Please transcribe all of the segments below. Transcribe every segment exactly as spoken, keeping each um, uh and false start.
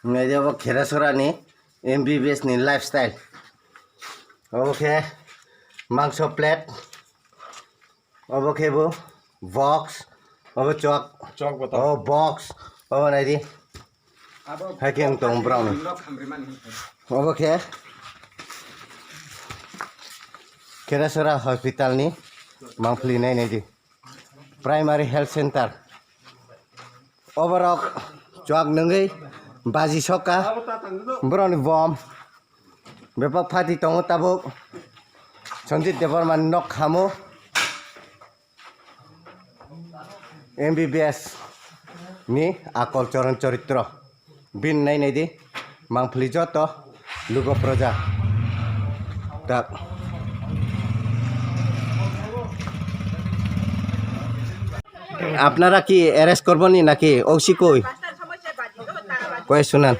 Naidi, obo Kherasora ni M B B S ni lifestyle. Obo khe mangso plate, obo khe bo box, obo chok, chok botol. Obo box, obo naidi. Hai khe ang tong brown. Obo khe Kherasora hospital ni mangpili nai naidi. Primary Health Center. Oborok chwk nungwi baji sokha borokni bom. Bebak phati tongo tabuk. Sanjit Debbarma ni nok khamo. M B B S ni akol choron choritro. Bin nai nai di, mangpili joto, lugo proja. Tak. আপনারা কি অ্যারেস্ট করবো নি নাকি? ওসি কই? কই শুনান।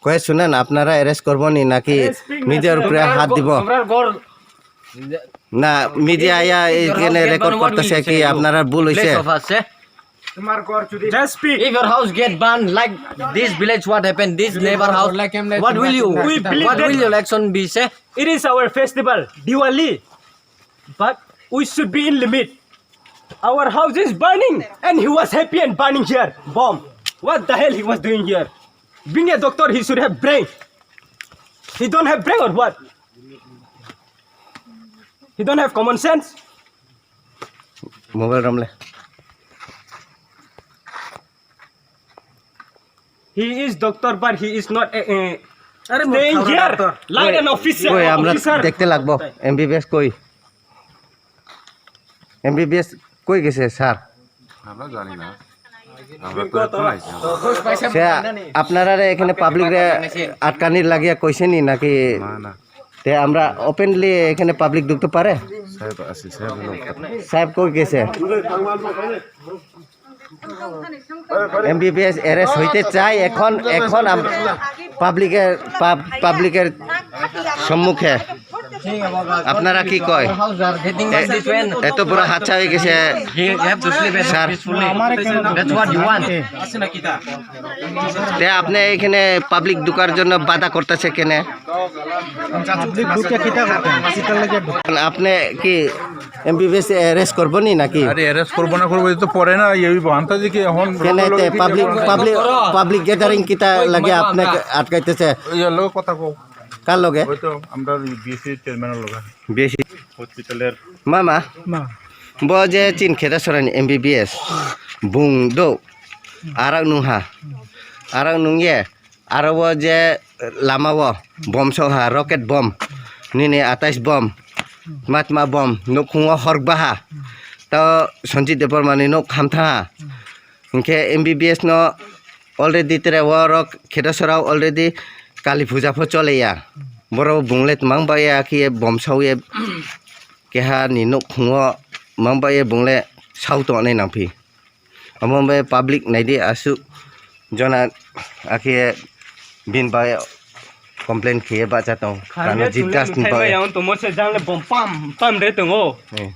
কই শুনান, আপনারা অ্যারেস্ট করবো নি নাকি মিডিয়ার উপরে হাত দিব? না, মিডিয়া আয়া এখানে রেকর্ড করতেছে কি আপনারা ভুল হইছে? Just speak. If your house get burned like this village, what happened? This neighbor house, what will you? We believe what that will your action be? Say it is our festival, Diwali, but we should be in limit. Our house is burning, and he was happy and burning here. Bomb. What the hell he was doing here? Being a doctor, he should have brain. He don't have brain or what? He don't have common sense. Mobile রমলে। He is doctor, but he is not a, a আরে staying here like an officer. কই আমরা officer দেখতে লাগবো এমবিবিএস কই? এমবিবিএস কই গেছে স্যার? আমরা জানি না। আমরা তো এখন আইছি। সে আপনারা রে এখানে পাবলিক রে আটকানির লাগিয়া কইছেনি নাকি? না, না। তে আমরা ওপেনলি এখানে পাবলিক ঢুকতে পারে? সাহেব আছে, সাহেব লোক। সাহেব কই গেছে? এমবিবিএস অ্যারেস্ট হইতে চাই এখন, এখন আম-, পাবলিকের, পাব-, পাবলিকের সম্মুখে। আপনারা কি কয়? এ-, এত বড় হাদসা হয়ে গেছে, sir. That's what you want. তে আপনি এখানে পাবলিক ঢুকার জন্য বাধা করতেছে কেনে? আপনি কি এমবিবিএস অ্যারেস্ট করবো নি নাকি? আরে অ্যারেস্ট করবো না করবো, এটা তো পরে না, এই বান্তা যে কি এখন কেনে তে পাবলিক, পাবলিক, পাবলিক গ্যাদারিং কিতা লাগে আপনাকে আটকাইতেছে? ওই লোক কথা কও। কার লগে? ওই তো আমরা বিএসসি চেয়ারম্যানের লগে। বিএসসি হসপিটালের মামা। মা। Bo je chin kheda sorani MBBS bung do arak nung ha, arak nung ye. Aro o je lama o bom sok ha, rocket bom, nini atais bom, matma bom, nukhung o horkba ha. To Sanjit Debbarma ni nuk hamtha ha. Hinkhe M B B S no already tere o rok Khedasorao already Kali puja pho chole ya. Boro bungle twmang bai ya khe bom sawi ya keha ni nukhung o mang bai ya bungle sau tongnai nang phi. Omo bai public naidi aswk jona akhe bini bai complain khiye bacha tong. Kano Jit Das ni bai. Yang tomo se jang le bom pam pam de tongo. Eh.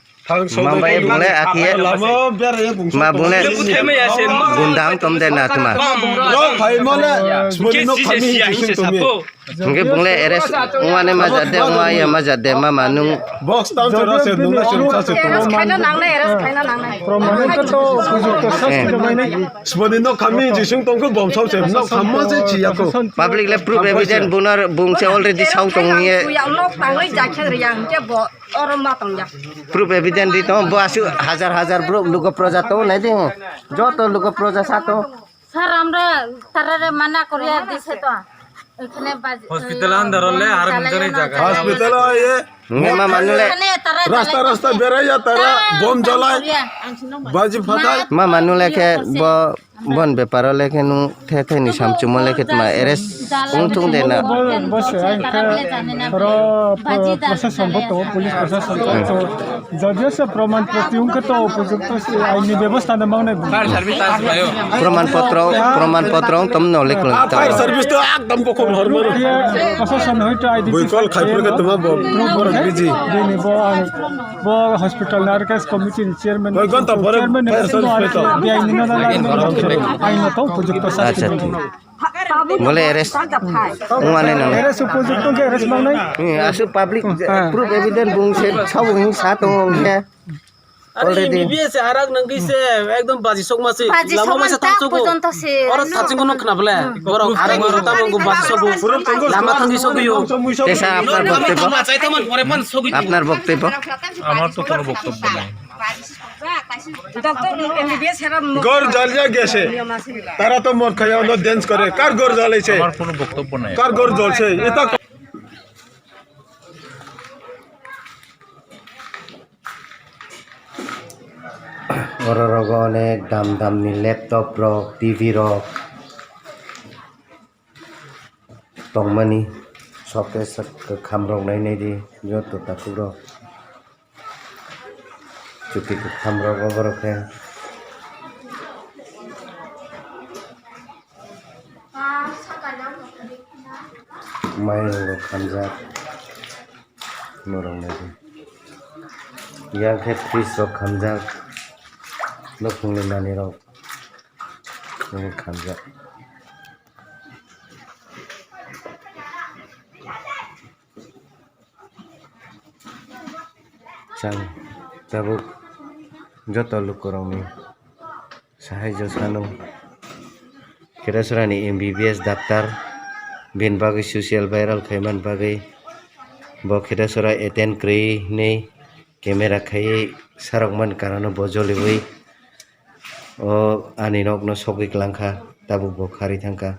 Ma bai bungle akhe ma bungle bundang tom de na tuma. Hingke bungle arrest wngmani ma jat de, wngya ma jat de, ma ma nung. Box tam chora se nung na chum sa se tu. Arrest khaina nangnai, arrest khaina nangnai. Siboni nok kami jisung tongkho bom sam se nok khamma se chiya ko. Public le proof evidence bunar bung se already sau tong ye. Yang nok tangwi jakhe riyang ke bo oro ma tong ya. Proof evidence di tong bo asu hajar hajar bro lugo proja to nai ding. Joto lugo proja sa to. Sir, আমরা তারারে মানা করিয়া দিছে তো। এখানে বাজ-, হসপিটাল আন্দার হলে আর চালাই মুখে না। জায়গা। হসপিটাল হয় এ। এখানে তারা রাস্তা চালাই রাস্তা বেড়াইয়া তারা বোম জ্বালায়। করিয়া। বাজি ফাটায়। Ma manu le khe bo Bon beparo lekhe nung the the ni samchumo lekhe tma arrest wng thung de na. Bo, bo se ang khe ro, pro-, procession bo to, police procession bo to. Jodi se proman proti wng khe to upojukto se aini bebosta no mangnai bo. Proman potro, proman potro tom no lekho. Ah, fire service to ekdom bokhok lhor maro. Ye procession hoito I D P. Boi call khai phuru khe tma bo, proof bo busy. Dini bo ang Bo hospital ni R K S committee ni chairman. Koi ghonta pore chairman ni fire service bisingo paito? Biaini no na lagwi no. Aino to upojukto sasti. Acha, thik. Bole arrest wngmani nang. Arrest upojukto ke arrest mangnai. Hmm, asu public proof evidence bung se sabo hing sa tongo hing khe. Already. M B B S arak nangki se ekdom baji sok masi. Baji sok masi tak porjonto se. Oro thaching kono khna bole. Borok arak nangki tamo baji sok. Lama thangwi sok yo. Tesa apnar boktobbo? Apnar boktobbo? আমার তো কোনো বক্তব্য নাই। ঘর জ্বলিয়া গেছে, তারা তো মদ খাইয়া অন্য ড্যান্স করে। কার ঘর জ্বলেছে? আমার কোনো বক্তব্য নাই। কার ঘর জ্বলছে? এটা Oro rogo onek dam dam ni laptop rok, T V rok tongmani, showcase kwkham rok nainai di joto takhuk rok. Chuti kwkham rok oborok khe. Mairum rok khamjak. Norok naidi. Yang khe fridge rok khamjak. Nukhungni manwi rok. Nini khamjak. Chang tabuk joto lukurokni sahai josano Khedasorani M B B S doctor bini bagwi social viral khaimani bagwi bo Khedasora attend kwrwi hinwi camera khaiwi sarokmani karano bo joliwi o ani nokno sogwi kwlangkha, tabuk bo kharwi thangkha.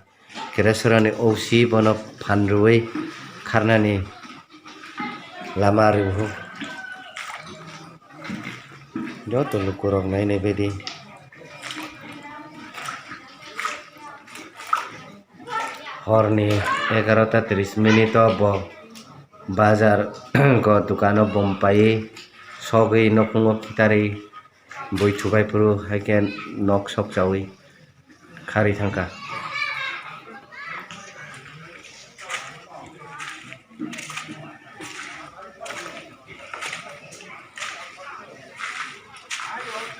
Khedasorani O C bono phan rwui kharnani lama rwho. Joto lukurok nainai baidi. Horni egarota tris minute o bo bazar go dukano bom paiwi sogwi nukhungo khitarwi bui thubai phuru haikhe nok sok chaui kharwi thangkha.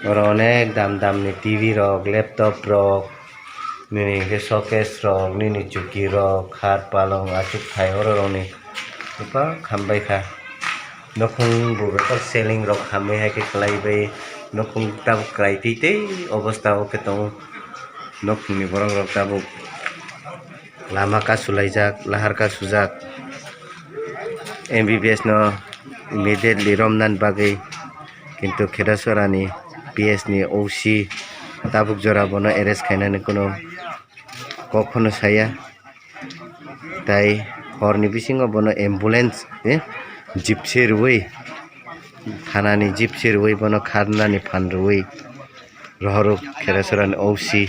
Oro onek dam dam ni T V rok, laptop rok, nini hinkhe showcase rok, nini chuki rok, khat, palong, achuk thai oro rok ni bebak hambai kha. Nukhung bo bebak selling rok hamwi hai khe kwlai bai nukhung tabuk kwlai twi tei obostha o khe tongo. Nukhung ni borok rok tabuk lama kasulaijak, lahar kasujak. M B B S no immediately romnani bagwi, kintu Khedasora ni P S ni O C tabuk jora bono arrest khainani kunu kok phano saya. Tai horni bisingo bono ambulance, eh, gypsy rwui, thanani gypsy rwui bono kharnani phan rwui rohoruk Khedasora ni O C,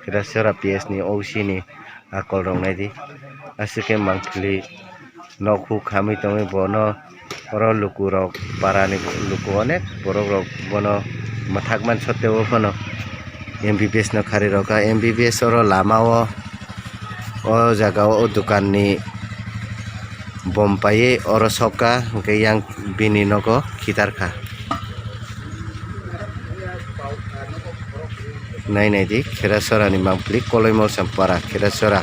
Khedasora P S ni O C ni akol rok naidi. Aswk khe mangpili nok huk hamwi tongwi bono oro lukurok parani luku onek borok rok bono mwthakmani sotteo phano M B B S no kharwi rokha. M B B S oro lama o, o jaga o, o dokan ni bom paiwi oro sokha, hwnkhe yang bini nogo khitarkha. Nai nai di, Kherasora ni mangpili, Koloimosam para, Kherasora.